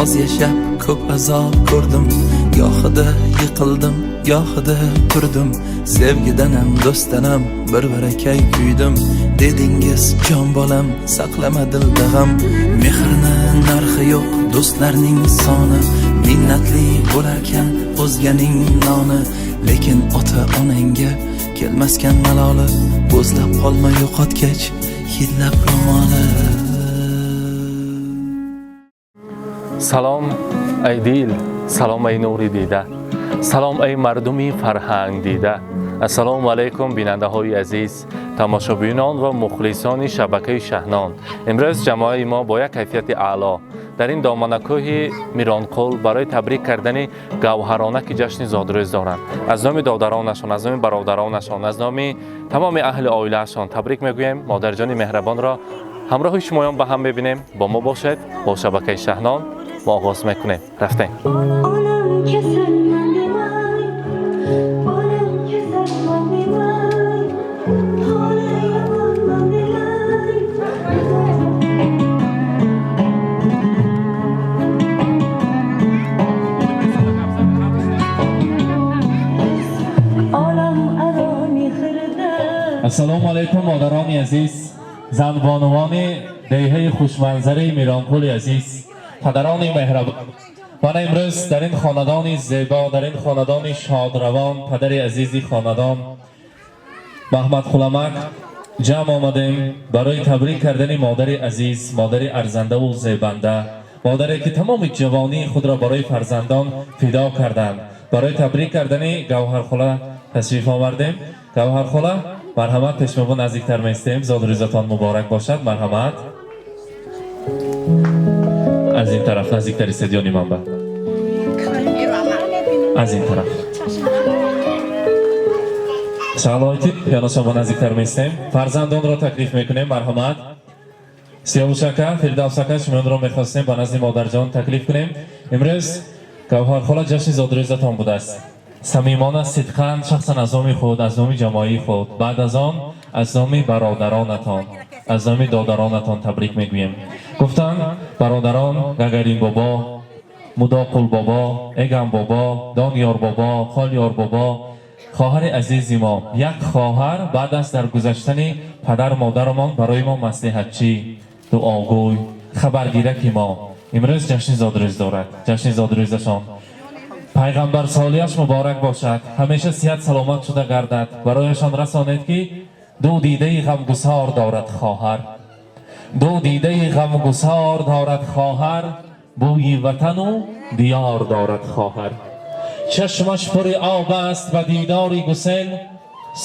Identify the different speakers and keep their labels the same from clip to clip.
Speaker 1: Oz yashab ko'p azob ko'rdim. Gohida yiqildim, gohida turdim. Sevgidan ham, do'stdan ham bir barakay kuydim. Dedingiz, jon bolam, saqlama dilda g'am. Mehrni narxi yo'q, do'stlarning soni. Minnatli bo'larkan o'zganing noni. Lekin ota onangga kelmaskan maloli. Bo'zlab qolma yo'qotgach hidlab ro'moli.
Speaker 2: Салом, ай дил, салом, ай нури дида, салом, ай мардуми фарҳангдида. Ассалому алайкум, бинандаҳои азиз, тамошобинон ва мухлисони шабакаи Шаҳнон. Имрӯз ҷамоаи мо бо як кайфияти аъло дар ин доманакӯҳи Миронқул барои табрик кардани Гавҳарона, ки ҷашни зодрӯз доранд, аз номи додаронашон, аз номи бародаронашон, аз номи тамоми аҳли оилаашон табрик мегӯем. Модарҷони меҳрабонро ҳамроҳи шумоён ба ҳам мебинем. Бо мо бошед, бо шабакаи Шаҳнон. Мо оғоз мекунем, рафтем.
Speaker 3: Олам kasalmandi may, olam kasalmandi may, holi yomonmandi may. Olam aro mehrda.
Speaker 2: Ассалому алайкум, модарони азиз, занбонувони деҳаи хушманзараи Миронқули азиз, падарони меҳрабон. Мана имрӯз дар ин хонадони зебо, дар ин хонадони шодравон, падари азизи хонадон Маҳмад Хуламак ҷамъ омадем барои табрик кардани модари азиз, модари арзандаву зебанда, модаре ки тамоми ҷавонии худро барои фарзандон фидо карданд. Барои табрик кардани Гавҳархола ташриф овардем. Гавҳархола, марҳамат, пешмабо наздиктар меистем. Зодрӯзатон муборак бошад. Марҳамат, аз ин тараф наздиктар истед, ёни манба, аз ин тараф. Шаҳлоити пиёношон наздиктар меистем. Фарзандонро таклиф мекунем. Марҳамат, Сиёвушака, Фирдавсака, шумоёнро мехостем ба назди модарҷон таклиф кунем. Имрӯз, Гавҳархола, ҷашни зодрӯзатон будааст. Самимона, сидқан, шахсан аз номи худ, аз номи ҷамоаи худ, баъд аз он аз номи бародаронатон, аз номи додаронатон табрик мегӯем. Гуфтанд бародарон: Гагарин бобо, Мудоқул бобо, Эгам бобо, Дониёр бобо, Холиёр бобо, хоҳари азизи мо, як хоҳар баъд аз даргузаштани падар модарамон барои мо маслиҳатчӣ, дуогӯй, хабаргираки мо имрӯз ҷашни зодрӯз дорад. Ҷашни зодрӯзашон пайғамбарсолиаш муборак бошад, ҳамеша сиҳат саломат шуда гардад. Барояшон расонед, ки ду дидаи ғамгусор дорад хоҳар, ду дидаи ғамгусор дорад хоҳар, бӯи ватану диёр дорад хоҳар. Чашмаш пури об аст ба дидори гусел,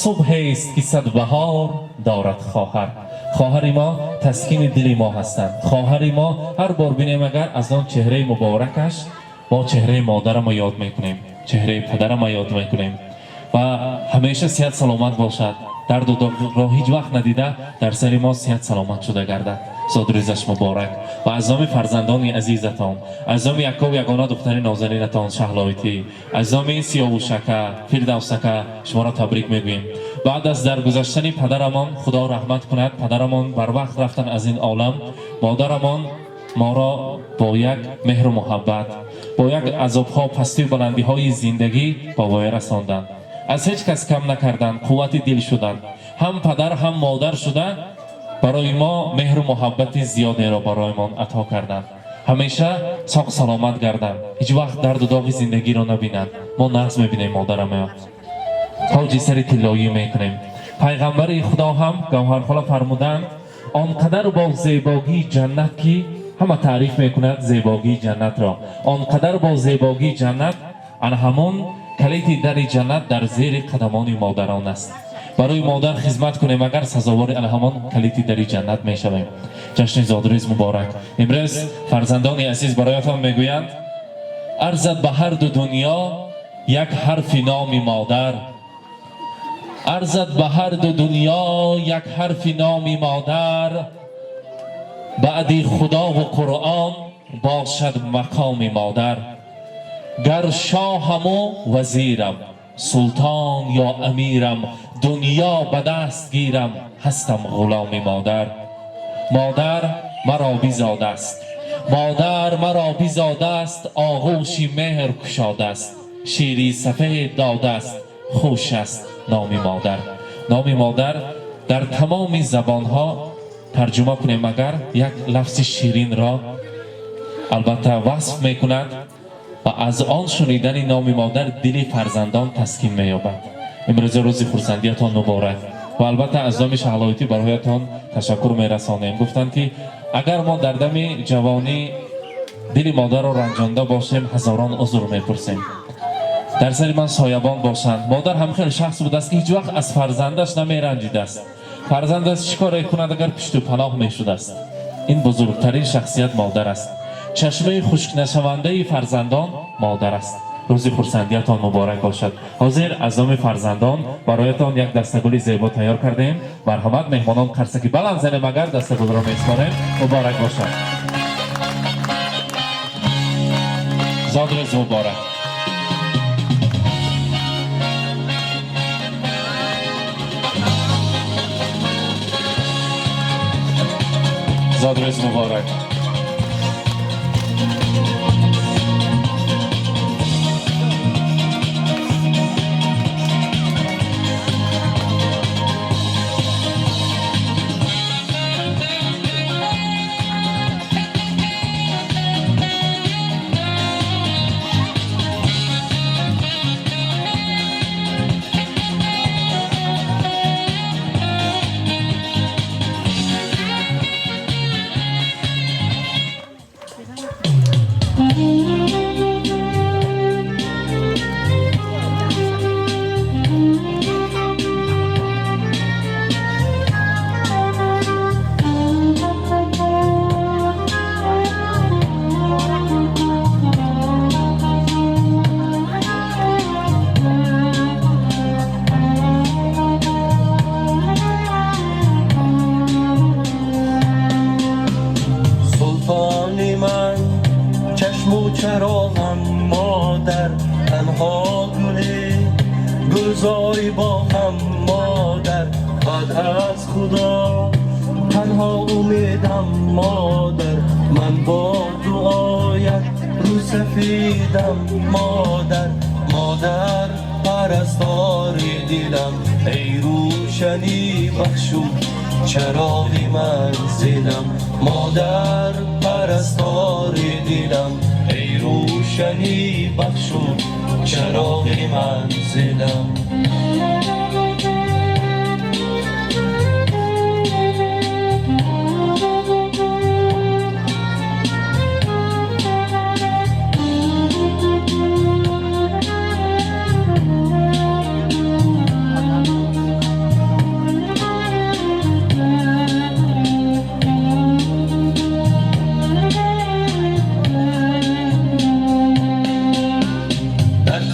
Speaker 2: субҳест ки сад баҳор дорад хоҳар. Хоҳари мо таскини дили мо ҳастанд. Хоҳари мо ҳар бор бинем агар, аз он чеҳраи муборакаш мо чеҳраи модарамо ёд мекунем, чеҳраи падарамо ёд мекунем. Ва ҳамеша сиҳат саломат бошад, дарду доғро ҳеҷ вақт надида, дар сари мо сиҳат саломат шуда гардад. Зодрӯзаш муборак. Ва аз номи фарзандони азизатон, аз номи яккову ягона духтари нозанинатон Шаҳлоитӣ, аз номи Сиёвушака, Фирдавсака шуморо табрик мегӯем. Баъд аз даргузаштани падарамон, Худо раҳмат кунад, падарамон барвақт рафтан аз ин олам, модарамон моро бо як меҳру муҳаббат, бо як азобҳо, пастию баландиҳои зиндагӣ ба воя расонданд, аз ҳеҷ кас кам накарданд, қуввати дил шуданд. Ҳам падар, ҳам модар шуда, барои мо меҳру муҳаббати зиёдеро бароямон ато карданд. Ҳамеша соқ саломат гарданд, ҳеҷ вақт дарду доғи зиндагиро набинанд. Мо нағз мебинем модарамоя, тоҷи сари тиллоӣ мекунем. Пайғамбари Худо ҳам, Гавҳархола, фармуданд: он қадар бо зебогии ҷаннат, ки ҳама таъриф мекунад зебогии ҷаннатро, он қадар бо зебогии ҷаннат, ана ҳамон калиди дари ҷаннат дар зери қадамони модарон аст. Барои модар хизмат кунем агар, сазовори ана ҳамон калиди дари ҷаннат мешавем. Ҷашни зодрӯз муборак. Имрӯз фарзандони азиз бароятон мегӯянд: арзад ба ҳар ду дунё як ҳарфи номи модар, арзад ба ҳар ду дунё як ҳарфи номи модар, баъди Худову Қуръон бошад мақоми модар. Гар шоҳаму вазирам, султон ё амирам, дунё ба даст гирам, ҳастам ғуломи модар. Модар маро бизодааст. Модар маро бизодааст, оғӯши меҳр кушодааст, шири сафед додааст, хуш аст номи модар. Номи модар дар тамоми забонҳо тарҷума кунем агар як лафзи ширинро албатта васф мекунад ва аз он шунидани номи модар дили фарзандон таскин меёбад. Имрӯза рӯзи хурсандиятон муборак ва албатта аз номи Шаҳлоитӣ бароятон ташаккур мерасонем. Гуфтанд ки агар мо дар дами ҷавонӣ дили модарро ранҷонда бошем, ҳазорон узр мепурсем. Дар сари ман соябон бошанд. Модар ҳам хеле шахс будааст ки ҳеҷ вақт аз фарзандаш намеранҷидааст. Фарзандаш чӣ коре кунад агар пушту паноҳ мешудааст. Ин бузургтарин шахсият модар аст. Чашмаи хушкнашавандаи фарзандон модар аст. Рӯзи хурсандиятон муборак бошад. Ҳозир аз номи фарзандон бароятон як дастагули зебо тайёр кардем. Марҳамат, меҳмонон, қарсаки баланд занем агар дастагулро меспорем. Муборак бошад. Зодрӯз муборак. Зодрӯз муборак.
Speaker 1: چراغم مادر، تنها گله گلزاری با هم مادر، بعد از خدا تنها امیدم مادر، من با دعایت رو سفیدم مادر، مادر پرستار دلم، ای روشنی بخشو چراغ منزلم، مادر پرستار دلم، ای روشنی بخشو چراغ منزلم.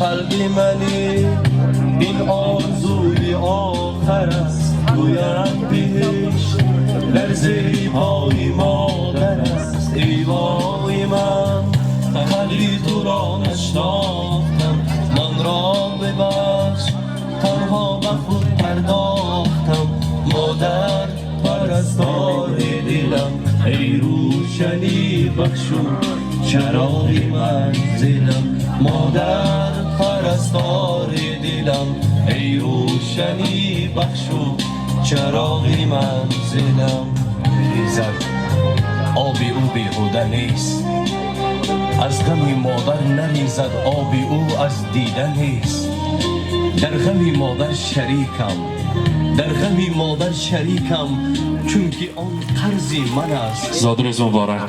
Speaker 1: قلبی منی این آرزوی آخر است، گویم بهشت در زیر پای مادر است. ای وای من قلبی تو را نشناختم، من را ببخش تنها به خود پرداختم. مادر پرستار دلم، ای روشنی بخشو چراغ منزلم، مادر پرستار دلم، ای روشنی بخشو چراغ منزلم.
Speaker 4: ریزد آب او بیهوده نیست، از غم مادر نریزد آب او از دیده نیست. در غم مادر شریکم، در غم مادر شریکم، چون که آن قرض من است.
Speaker 2: زادروز مبارک،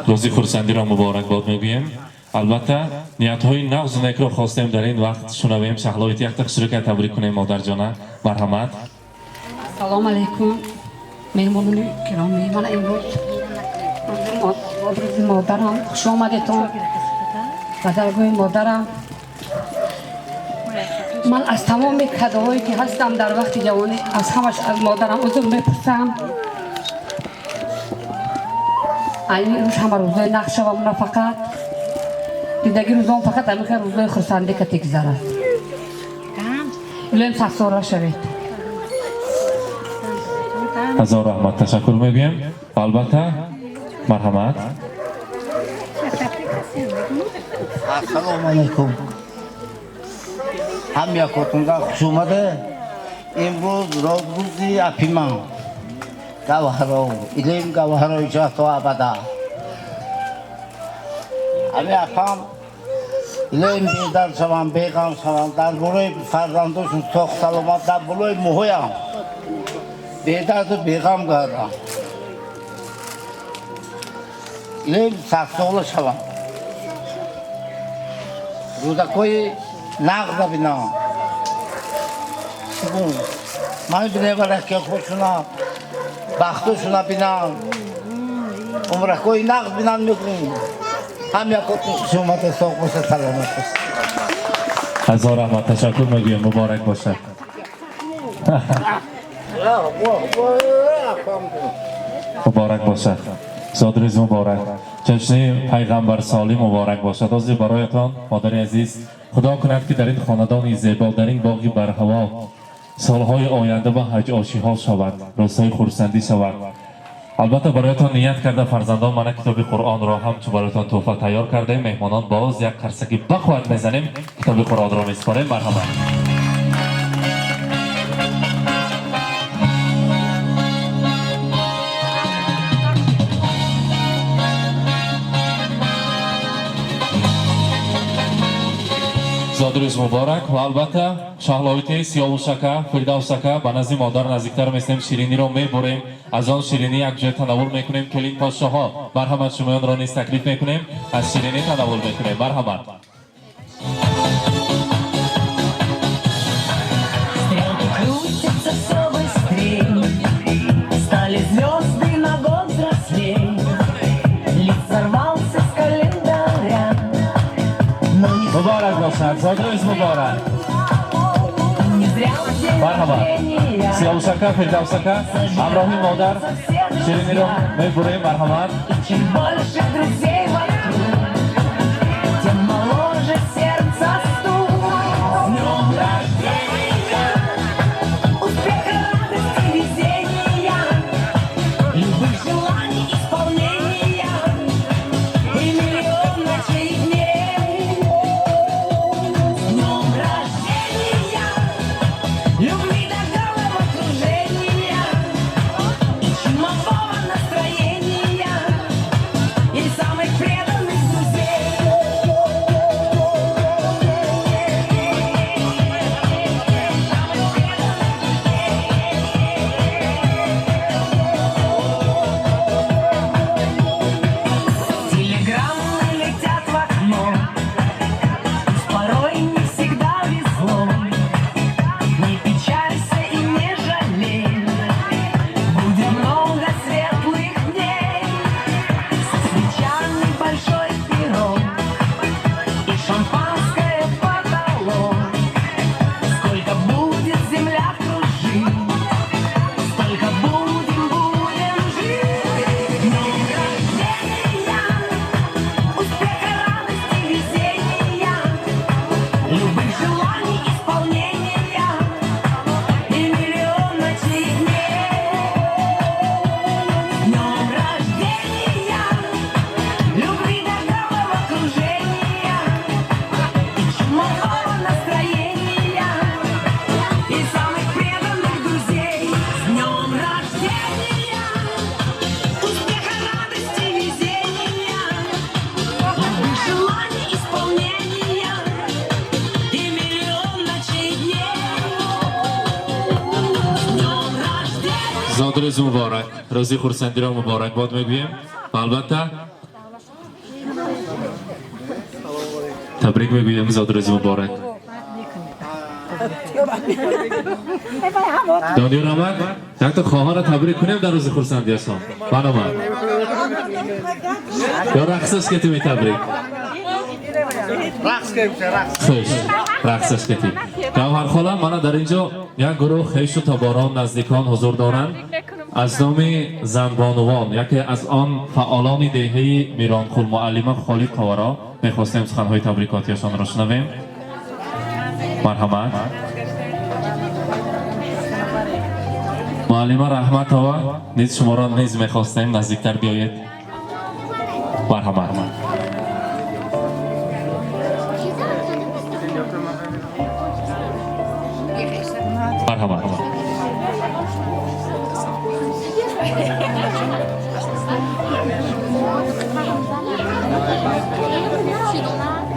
Speaker 2: روزی خرسندی را مبارک باد میگوییم. албатта ниятҳои нағзу некро хостем дар ин вақт шунавем. Шаҳлоити якта хушрӯка табрик кунем модарҷона. Марҳамат.
Speaker 5: Ассалому алайкум меҳмонони гиромӣ. Ман имрӯз рӯзи модарам, хуш омадетон ба даргоҳи модарам. Ман аз тамоми кадоҳое ки ҳастам дар вақти ҷавонӣ аз ҳамаш аз модарам узр мепурсам. Айни рӯз ҳама рӯзои нақш шавам, на фақат зиндагӣ рӯзон, фақат ҳамин рӯзои хурсандӣ ка тегзарад. Илоҳим садсола шавед.
Speaker 2: Ҳазор раҳмат, ташаккур мегӯем. Албатта марҳамат.
Speaker 6: Ассалому алайкум. Ҳам якотунга хуш омада. Имрӯз рӯзи апиман. Гавҳаро, илм гавҳарои ҷаҳто абада. Ҳами апам илм бедард шавам, беғам шавам, дар болои фарзандошон соғ саломат, дар болои мӯҳоям бедарду беғам гардам. Илм садсола шавам. Рӯзакҳои нағз бинам. Ман биневараки худшуна, бахтушуна бинам. Умракҳои нағз бинам мекунам. Ҳам якотун хуш омада, соғ боша, саломат боша.
Speaker 2: Ҳазор раҳмат, ташаккур мегӯем, муборак бошад. Муборак бошад. Зодрӯз муборак. Ҷашни пайғамбарсолӣ муборак бошад. Ҳозир бароятон, модари азиз, худо кунад ки дар ин хонадони зебо, дар ин боғи барҳаво солҳои оянда ба ҳаҷ-ошиҳо шавад, рӯзҳои хурсандӣ шавад. Албатта бароятон ният карда фарзандон мана китоби Қуръонро ҳамчун бароятон тӯҳфа тайёр кардаем. Меҳмонон боз як қарсаки бақувват мезанем, китоби Қуръонро месупорем. Марҳамат. Зодрӯз муборак ва албатта шаҳловити Сиёвушака, Фирдавсака ба назди модар наздиктар местем, шириниро мебурем, аз он ширинӣ якҷоя танаввул мекунем. Келин подшоҳо, марҳамат, шумоёнро низ таклиф мекунем, аз ширинӣ танаввул мекунем. Марҳамат.
Speaker 7: Стрелки крутятся все быстрей, стали звезды на год взрослей. Лист сорвался с календаря, но не
Speaker 2: Муборак бошад, зодрӯз муборак.
Speaker 7: Не зря в день
Speaker 2: Марҳамат.
Speaker 7: рождения
Speaker 2: Сиёвушака, Фирдавсака, ҳамроҳи модар шириниро мебурем. Марҳамат.
Speaker 7: И чем больше друзей вокруг, тем моложе сердце стук. С днем рождения, успеха, радости, везения, любых желаний исполнения и миллион ночей и дней. С днем рождения, любви до головокружения и чумового настроения и самых преданных друзей. Телеграммы летят в окно, пусть порой не всегда везло. Не печалься и не жалей, будет много светлых дней. Со свечами большой пирог и шампанское потолок. Сколько будет земля кружить, столько будем, будем жить. С днем рождения, успеха, радости, везения, любых желаний исполнения и миллион ночей и дней. С днем рождения, любви до головокружения и чумового настроения и самых преданных друзей. С днем рождения, успеха, радости, везения, любых желаний исполнения и миллион ночей и дней. С днем рождения.
Speaker 2: Зодрӯз муборак, рӯзи хурсандиро муборакбод мегӯем ва албатта табрик мегӯем, зодрӯзи муборак. Дониёр омад, якта хоҳарро табрик кунем дар рӯзи хурсандиашон. Баромад. Ё рақсаш кети метабрик.
Speaker 6: Рақс кардем, рақс.
Speaker 2: Хуш, рақсаш кети. Гавҳархола, мана дар инҷо як гурӯҳ хешу таборон, наздикон ҳузур доранд. Аз номи занбонувон, яке аз он фаъолони деҳаи Миронқул, муаллима Холиқоваро мехостем суханҳои табрикотиашонро шунавем. Марҳамат. Муаллима Раҳматова, низ шуморо низ мехостем наздиктар биёед. Марҳамат. Марҳамат.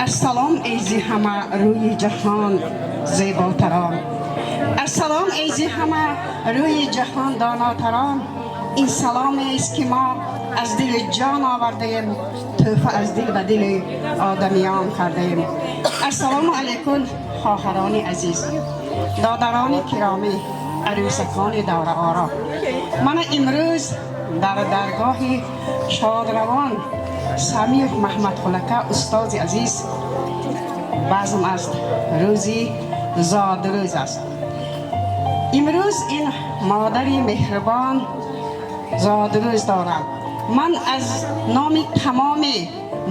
Speaker 8: Ассалом, эй зи ҳама рӯи ҷаҳон зеботарон, ассалом, эй зи ҳама рӯи ҷаҳон донотарон. Ин саломест, ки мо аз дили ҷон овардаем, тӯҳфа аз дил ба дили одамиён кардаем. Ассалому алайкум, хоҳарони азиз, додарони киромӣ, арӯсакони давраоро. Мана имрӯз дар даргоҳи шодравон Самир Маҳмадқулака, устози азиз, базм аст, рӯзи зодрӯз аст. Имрӯз ин модари меҳрубон зодрӯз дорад. Ман аз номи тамоми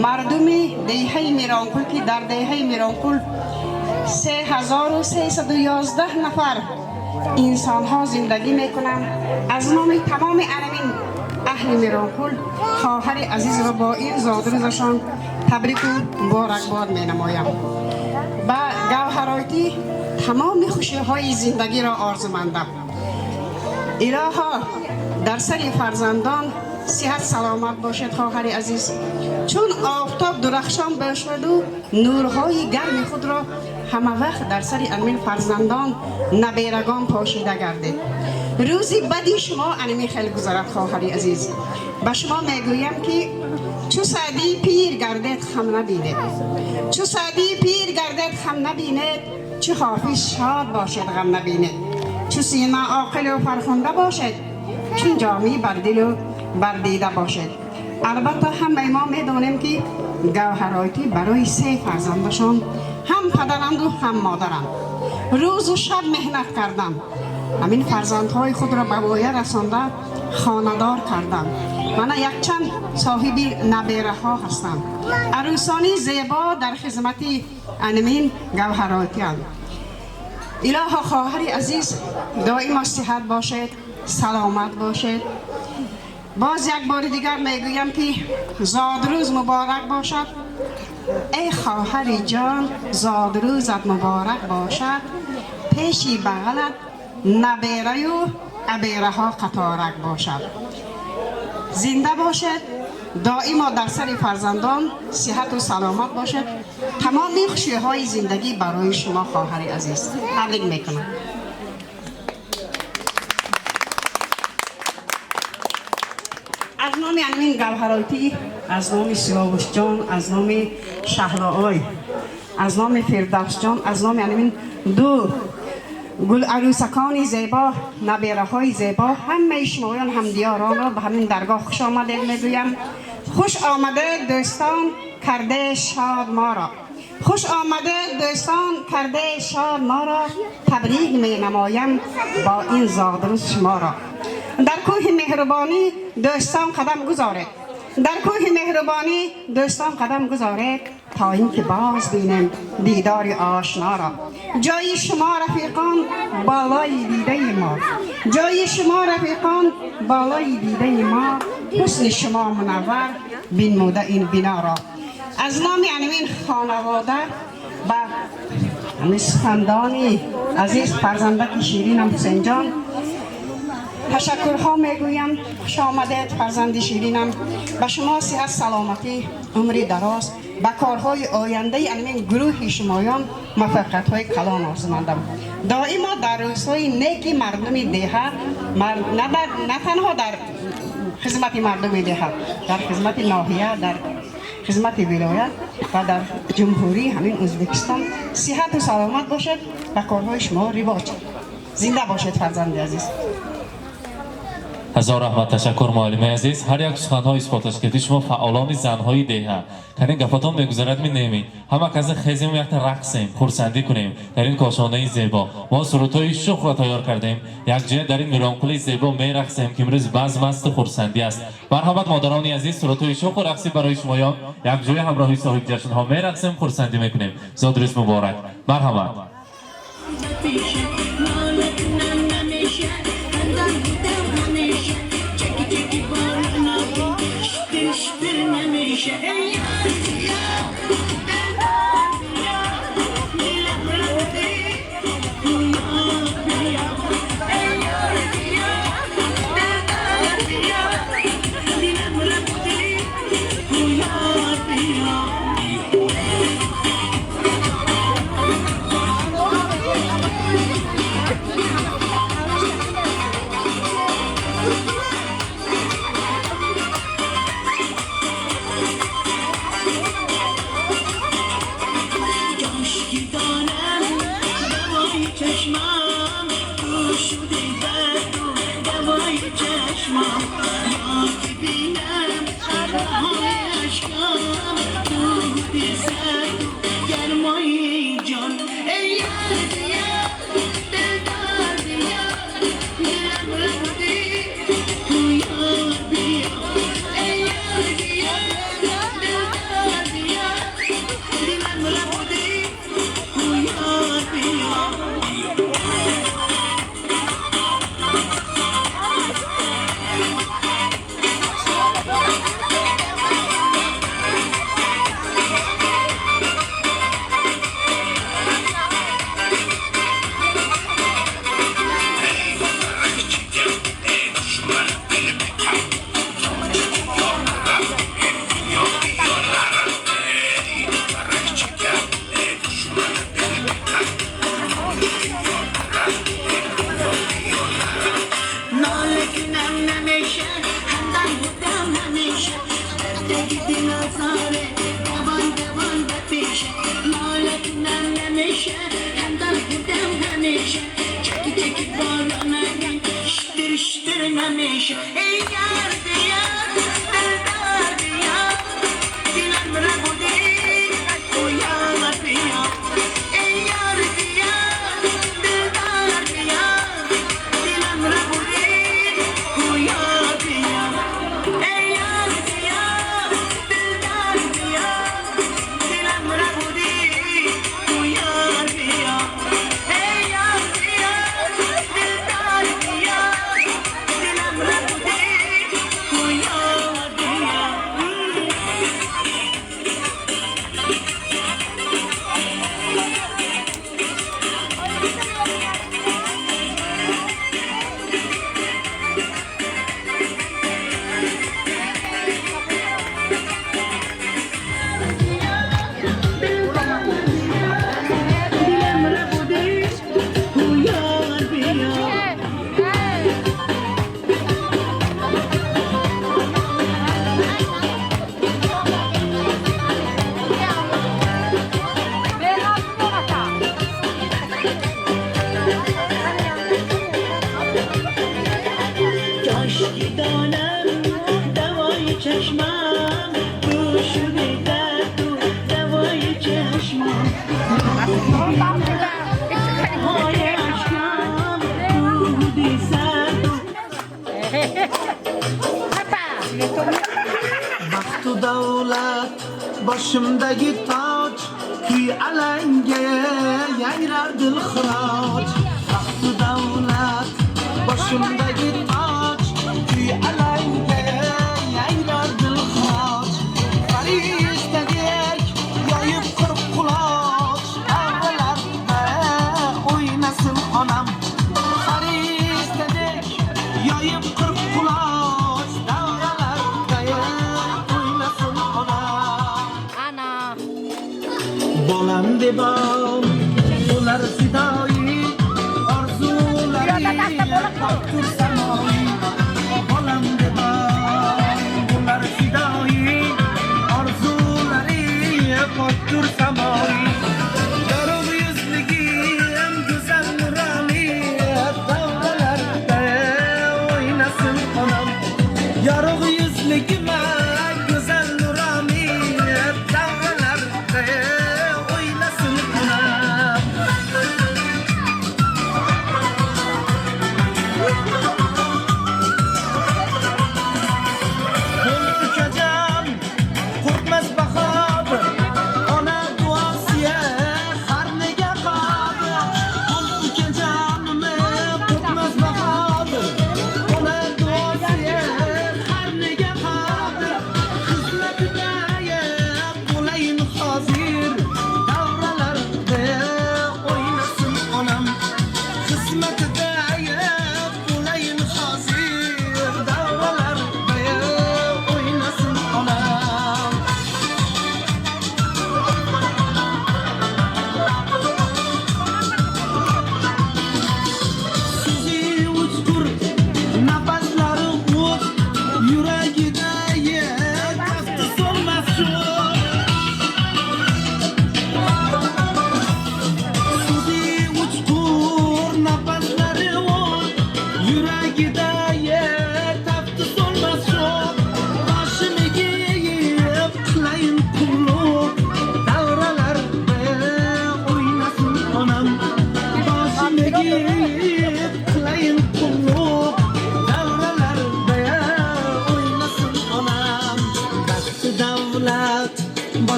Speaker 8: мардуми деҳаи Миронқул, ки дар деҳаи Миронқул 3311 нафар инсонҳо зиндагӣ мекунанд, аз номи тамоми анамин аҳли Миронқул хоҳари азизро бо ин зодрӯзашон табрику муборакбод менамоям. Ба Гавҳаройтӣ тамоми хушиҳои зиндагиро орзумандам. Илоҳо, дар сари фарзандон сиҳат саломат бошед, хоҳари азиз. Чун офтоб дурахшон бошаду нурҳои гарми худро ҳама вақт дар сари анмин фарзандон, наберагон пошида гардед. Рӯзи бади шумо анми хел гузарад, хоҳари азиз. Ба шумо мегӯям, ки чу Саъдии пир гардед, хам набинед, чу Саъдии пир гардед, хам набинед, чу Ҳофиз шод бошед, ғам набинед, чу Сино оқилу фархунда бошед, чун Ҷомӣ бар дилу бар дида бошед. Албатта, ҳамаи мо медонем, ки Гавҳаройтӣ барои се фарзандашон ҳам падаранду ҳам модаранд. Рӯзу шаб меҳнат кардам, ҳамин фарзандҳои худро ба воя расонда, хонадор кардам. Мана якчанд соҳиби набераҳо ҳастам. Арӯсони зебо дар хизмати анмин Гавҳаройтианд. Илоҳо, хоҳари азиз, доимо сиҳат бошед, саломат бошед. Боз як бори дигар мегӯям, ки зодрӯз муборак бошад. Эй хоҳари ҷон, зодрӯзат муборак бошад. Пеши бағалат набераю абераҳо қаторак бошад. Зинда бошед, доимо дар сари фарзандон сиҳату саломат бошед. Тамоми хушиҳои зиндагӣ барои шумо, хоҳари азиз, табрик мекунам. Аз номи анмин Гавҳаройтӣ, аз номи Сиёвушҷон, аз номи Шаҳлоой, аз номи Фирдавсҷон, аз номи анмин ду гуларӯсакони зебо, набераҳои зебо, ҳамаи шумоён ҳамдиёронро ба ҳамин даргоҳ хуш омадед мегӯям. Хуш омадед, дӯстон, карде шод моро. Хуш омадед, дӯстон, карде шод моро. Табрик менамоям бо ин зодрӯз шуморо. Дар кӯҳи меҳрубонӣ, дӯстон, қадам гузоред, дар кӯҳи меҳрубонӣ, дӯстон, қадам гузоред, то ин ки боз бинем дидори ошноро. Ҷои шумо, рафиқон, болои дидаи мо, ҷои шумо, рафиқон, болои дидаи мо. Ҳусни шумо мунаввар бинмуда ин биноро. Аз номи анмин хонавода ба ҳамин сухандони азиз фарзандаки ширинам Ҳусейнҷон ташаккурҳо мегӯям. Хуш омадед, фарзанди ширинам. Ба шумо сиҳат, саломатӣ, умри дароз, ба корҳои ояндаи анмин гурӯҳи шумоён муваффақиятҳои калон орзумандам. Доимо дар рӯзҳои неки мардуми деҳа, на танҳо дар хизмати мардуми деҳа, дар хизмати ноҳия, дар хизмати вилоят ва дар ҷумҳурии ҳамин Ӯзбекистон сиҳату саломат бошед, ба корҳои шумо ривоҷ. Зинда бошед, фарзанди азиз.
Speaker 2: Ҳазор раҳмат, ташаккур, муаллимаи азиз. Ҳар як суханҳо исботаш кардӣ, шумо фаъолони занҳои деҳа. Канин гапатон мегузарад ми неми? Ҳама каса хезем, якта рақсем, хурсандӣ кунем дар ин кошонаи зебо. Мо сурудҳои шухро тайёр кардем, якҷоя дар ин Миронқули зебо мерақсем, ки имрӯз базм асту хурсандӣ аст. Марҳамат, модарони азиз, сурудҳои шуху рақсӣ барои шумоён. Якҷоя ҳамроҳи соҳибҷашнҳо мерақсем, хурсандӣ мекунем. Зодрӯз муборак, марҳамат.
Speaker 1: Baxtu davlat boshimdagi toj, kuy alanga yangrar dilxiroj. Baxtu davlat boshimdagi toj, kuy alanga yangrar dilxiroj. Farishtadek yoyib qirq quloch, avvalarda o'ynasin onam. Farishtadek yoyib qirq quloch, davralarda o'ynasin onam.
Speaker 5: Ana.
Speaker 1: Bolam debam ular fidoyi, orzulari poktur samoyi. Bolam debam ular fidoyi, orzulari poktur samoyi. Yorug' yuzligim go'zal nurali, davralarda o'ynasin onam. Yorug' yuzligim go'zal nurali, davralarda o'ynasin onam.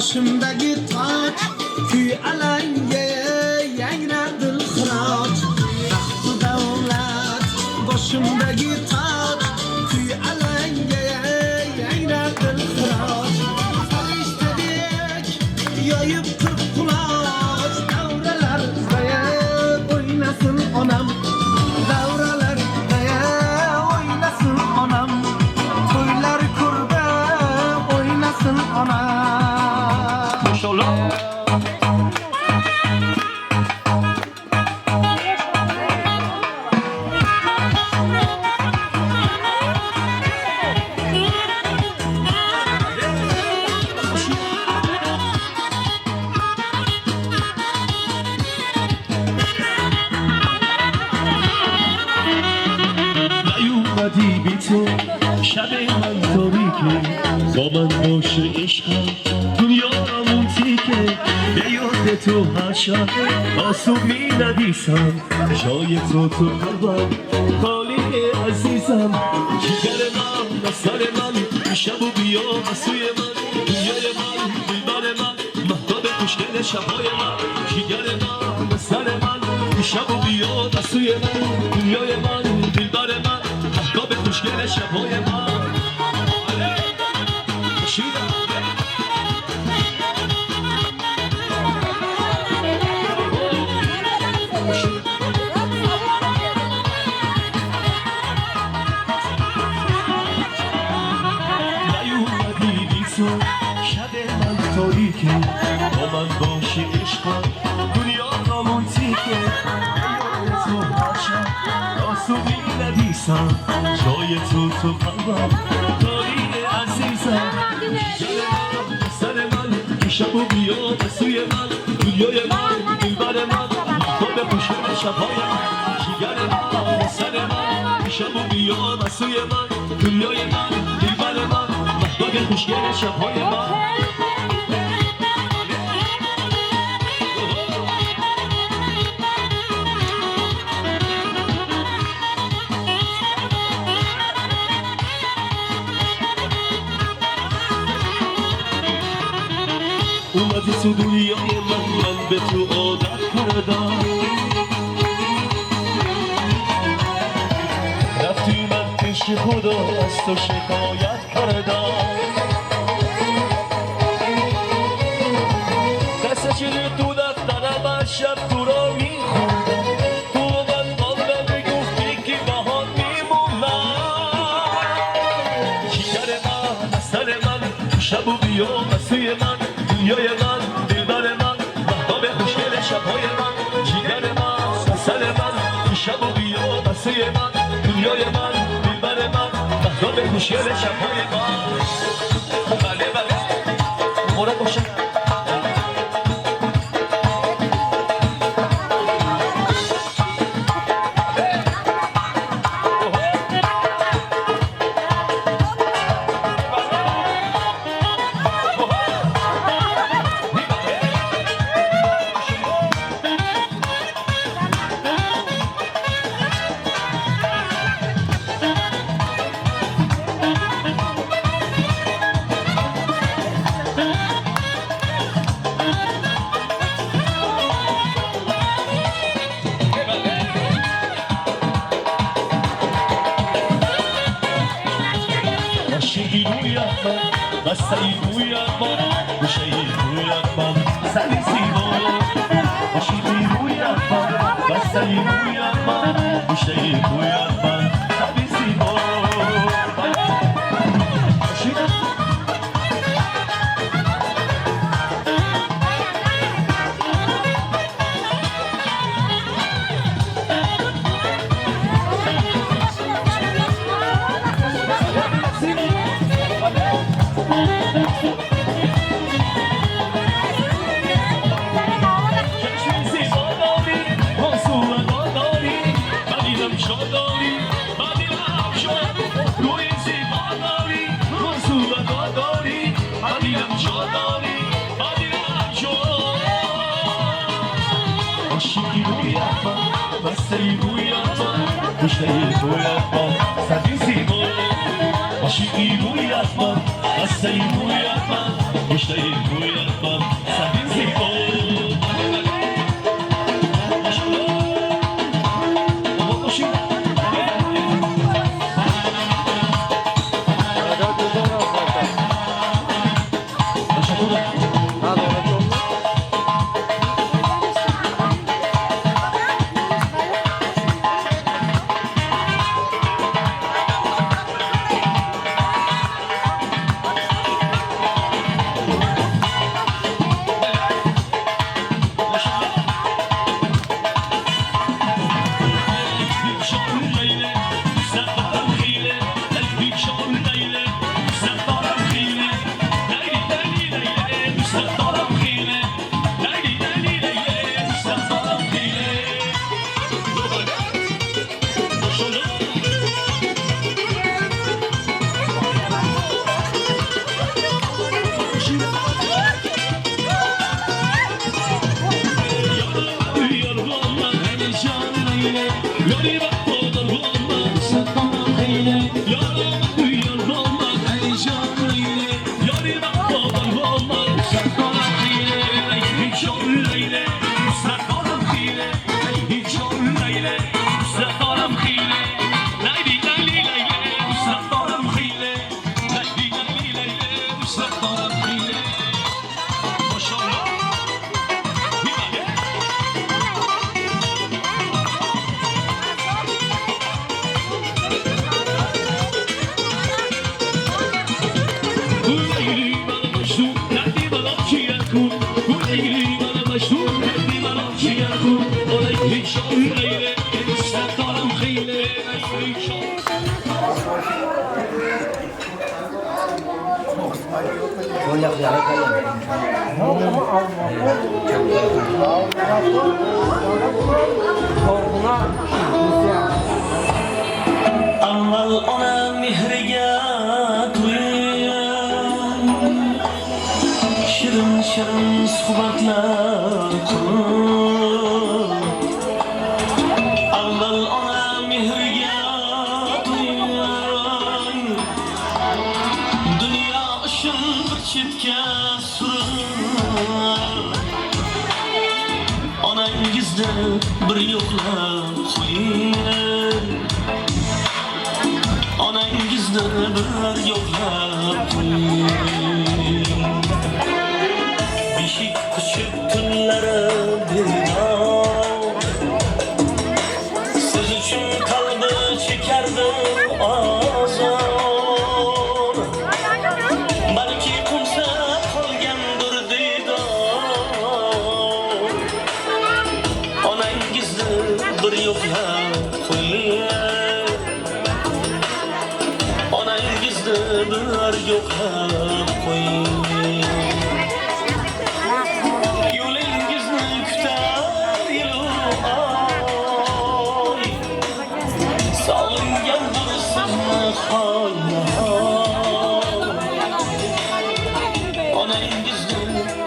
Speaker 1: Boshimdagi toj, kuy alanga yangrar dilxiroch. Baxtu davlat boshimdagi toj, kuy alanga yangrar dilxiroch. Farishtadek yoyib 40 quloch, davralarda o'ynasin onam, davralarda o'ynasin onam, to'ylar ko'rba o'ynasin onam.
Speaker 4: نیومدی بی تو شب من تاریکه، با من باشه عشقم دنیامون تیکه. به یاد تو هر شب آسون می نویسم، جای تو تو قلبم خالی عزیزم. جگر من سر من شب و بیا سوی من، دنیای من دلبر من مهتاب خوشگل شبهای من. جگر من سر من شب و بیا سوی من، دنیای من دلبر من مهتاب خوشگل شبهای من. نیومدی بی تو شب من تاریکه، با من باشی عشقم دنیا رمانتیکه. تو هر شب آسون می نویسم، جای تو تو قلبم داری عزیزم. سر من شب و بیا سوی من، دنیای من دلبر من مهتاب خوشگل شبهای من. جگر من سر من شب و بیا سوی من، دنیای من دلبر من مهتاب خوشگل شبهای من. اومدی تو دنیای من، من به تو عادت کردم. رفتی من پیش خدا از تو شکایت کردم. دست شده تو دفترم هر شب تو را میخوندم، تو من قابل بگفتی که باهات میمونم. جگر من سر من شب و بیا سوی من، دنیای من دلبر من مهتاب خوشگل شبهای من. جگر من سر من شب و بیا سوی من، دنیای من دلبر من مهتاب خوشگل شبهای من. بله بله مبارک باشه.
Speaker 1: Avval ona mehriga to'ying, shirin shirin suhbatlar quring. Avval ona mehriga to'ying, dunyo ishini bir chetga suring. Onangizni bir yo'qlab qo'ying, onangizni bir yo'qlab qo'ying. Beshik quchib tunlari bedor, siz uchun qalbi chekardi ozor. Balki qo'msab qolgandir diydor. Onangizni bir yo'qlab qo'ying, onangizni bir yo'qlab qo'ying. Yo'lingizni kutar yilu oy, sog'ingandir sizni hoynahoy. Onangizni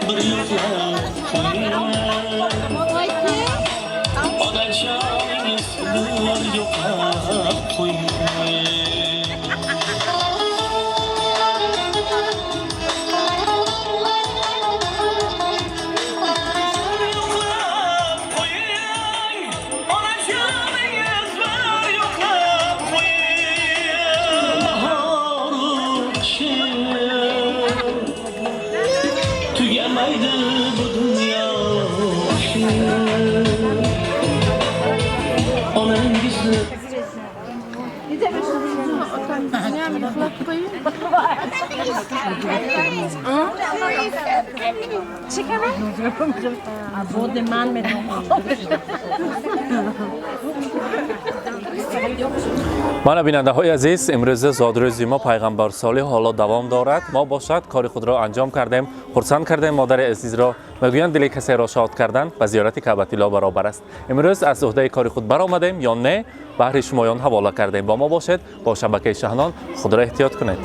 Speaker 1: bir yo'qlab qo'ying, onajoningizni bir yo'qlab qo'ying. Yo'qlab qo'ying, onajoningiz bir yo'qlab qo'ying. Bahoru qishi tugamaydi bu dunyo ishi. Onangizni
Speaker 2: Мана, бинандаҳои азиз, имрӯза зодрӯзи мо пайғамбар Солеҳ ҳоло давом дорад. Мо бошад, кори худро анҷом кардем, хурсанд кардем модари азизро. Мегӯянд, дили касеро шод кардан ба зиёрати Каъбатилло баробар аст. Имрӯз аз уҳдаи кори худ баромадем ё не, баҳри шумоён ҳавола кардем. Бо мо бошед, бо шабакаи Шаҳнон. Худро эҳтиёт кунед.